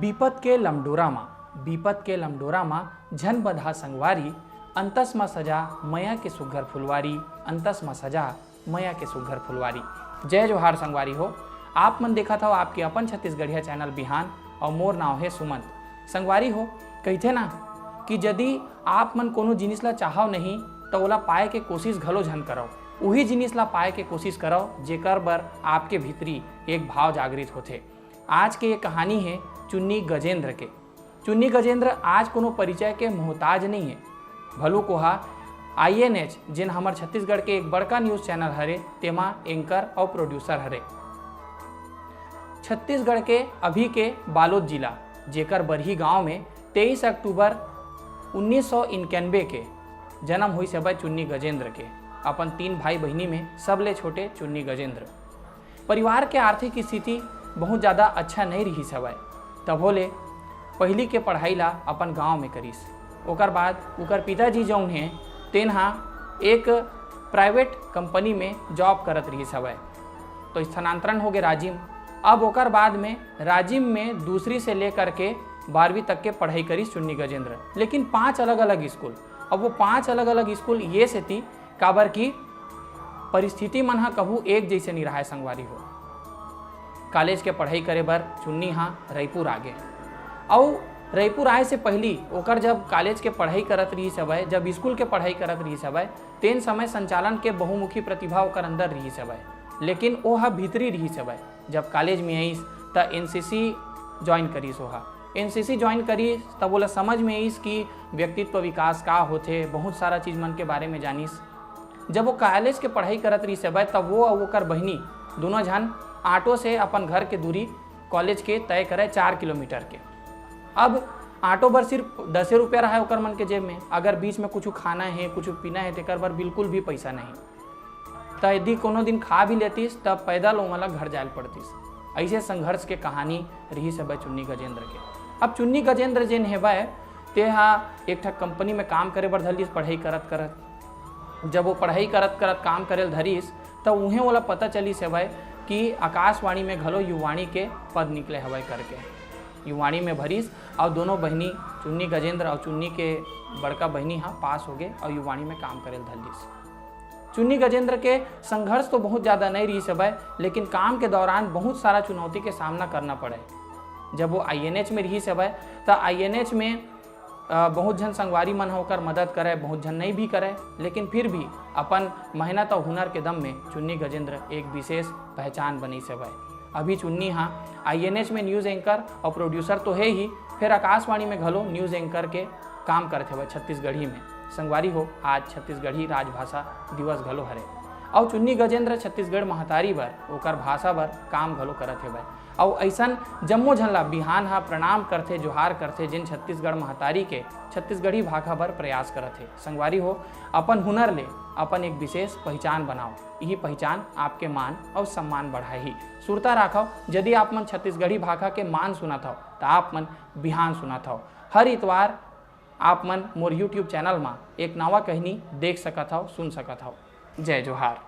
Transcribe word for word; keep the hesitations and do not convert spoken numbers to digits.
बिपत के लमडोरा मा, बिपत के लमडोरा मा झन बंधा संगवारी, अंतस मा सजा मया के सुग्घर फुलवारी, अंतस मा सजा मया के सुग्घर फुलवारी। जय जोहार संगवारी हो, आप मन देखत हव आपके अपन छत्तीसगढ़िया चैनल बिहान, अउ मोर नाव हे सुमंत। संगवारी हो, कहिथे ना कि यदि आप मन कोनो जिनिस ला चाहव नहीं, त ओला पाए के कोशिश घलो झन करव। उही जिनिस ला पाए के कोशिश करव, जेकर बर आपके भीतरी एक भाव जागृत होथे। आज के ये कहानी हे चुन्नी गजेंद्र के। चुन्नी गजेंद्र आज कोनो परिचय के मोहताज नहीं हे, भलुक ओहा आईएनएच, जेन हमर छत्तीसगढ़ के एक बड़का न्यूज़ चैनल हरे, तेमा एंकर अउ प्रोड्यूसर हरे। छत्तीसगढ़ के अभी के बालोद जिला, जेकर बरही गांव में तेईस अक्टूबर उन्नीस सौ इक्यानवे के जन्म होइस हवय चुन्नी गजेंद्र के। अपन तीन भाई बहिनी में सबले छोटे चुन्नी गजेंद्र। परिवार के आर्थिक स्थिति बहुत ज़्यादा अच्छा नहीं रहिस हवय, तभो ले पहिली के पढ़ाई ला अपन गांव में करिस। ओकर बाद ओकर पिताजी जौन हे, तेन हा एक प्राइवेट कंपनी में जॉब करत रहिस हवय, तो स्थानांतरण हो गए राजिम। अब ओकर बाद में राजिम में दूसरी से लेकर के बारहवीं तक के पढ़ाई करिस चुन्नी गजेंद्र, लेकिन पांच अलग-अलग स्कूल। अब वो पांच अलग-अलग स्कूल ये सेती, काबर कि परिस्थिति मन ह कभू एक जइसे नइ राहय संगवारी हो। कॉलेज के पढ़ाई करे बर चुन्नी ह रईपुर आगे, अउ रईपुर आए से पहिली ओकर जब कॉलेज के पढ़ाई करत रहिस हवय, जब स्कूल के पढ़ाई करत रहिस हवय, तेन समय संचालन के बहुमुखी प्रतिभा ओकर अंदर रहिस हवय, लेकिन ओ ह भीतरी रहिस हवय। जब कॉलेज में आइस, त एनसीसी ज्वाइन करिस ओहा। एनसीसी ज्वाइन करिस, तब ओला समझ में आइस कि व्यक्तित्व विकास का होथे, बहुत सारा चीज मन के बारे में जानिस। जब वो कॉलेज के पढ़ाई करत रहिस हवय, तब वो अउ ओकर बहिनी दोनों झन ऑटो से अपन घर के दूरी कॉलेज के तय करे चार किलोमीटर के। अब ऑटो बर सिर्फ दसे रुपया रहय ओकर मन के जेब में, अगर बीच में कुछ खाना हे, कुछ पीना हे, तेकर बर बिल्कुल भी पैसा नहीं। त यदि कोनो दिन खा भी लेतिस, त पैदल ओमन ला घर जाए ल पड़तिस। अइसे संघर्ष के कहानी रहिस हवय चुन्नी गजेंद्र के। अब चुन्नी गजेंद्र जेन हेवय, ते हा एक ठक कंपनी में काम करे बर धर लिस पढ़ाई करत करत। जब वो पढ़ाई करत करत काम करे ल धरिस, त उहें ओला पता चलिस हवय कि आकाशवाणी में घलो युवाणी के पद निकले हवय करके। युवाणी में भरिस, अउ दोनों बहिनी, चुन्नी गजेंद्र अउ चुन्नी के बड़का बहिनी हा पास हो गे अउ युवाणी में काम करे ल धर लिस। चुन्नी गजेंद्र के संघर्ष तो बहुत ज्यादा नहीं रहिस हवय, लेकिन काम के दौरान बहुत सारा चुनौती के सामना करना पड़े। जब वो आईएनएच में रहिस हवय, त आईएनएच में, अ, बहुत झन संगवारी मन ह ओकर मदद करय, बहुत झन नहीं भी करय, लेकिन फिर भी अपन मेहनत अउ हुनर के दम में चुन्नी गजेंद्र एक विशेष पहचान बनिस हवय। अभी चुन्नी हा आईएनएच में न्यूज़ एंकर अउ प्रोड्यूसर तो हे ही, फेर आकाशवाणी में घलो न्यूज़ एंकर के काम करत हवय छत्तीसगढ़ी में। संगवारी हो, आज छत्तीसगढ़ी राजभाषा दिवस घलो हरे, अउ चुन्नी गजेंद्र छत्तीसगढ़ महतारी बर, ओकर भाषा बर काम घलो करत हवय। अउ अइसन जम्मो झन ला बिहान हा प्रणाम करथे, जोहार करथे, जेन छत्तीसगढ़ महतारी के छत्तीसगढ़ी भाखा बर प्रयास करत हे। संगवारी हो, अपन हुनर ले अपन एक विशेष पहिचान बनाओ। इही पहिचान आपके मान अउ सम्मान बढ़ाही। सुरता राखव, यदि आप मन छत्तीसगढ़ी भाखा के मान सुनत हव, त आप मन बिहान सुनत हव। हर इतवार आप मन मोर YouTube चैनल मा एक नवा कहनी देख सकत हव, सुन सकत हव। जय जोहार।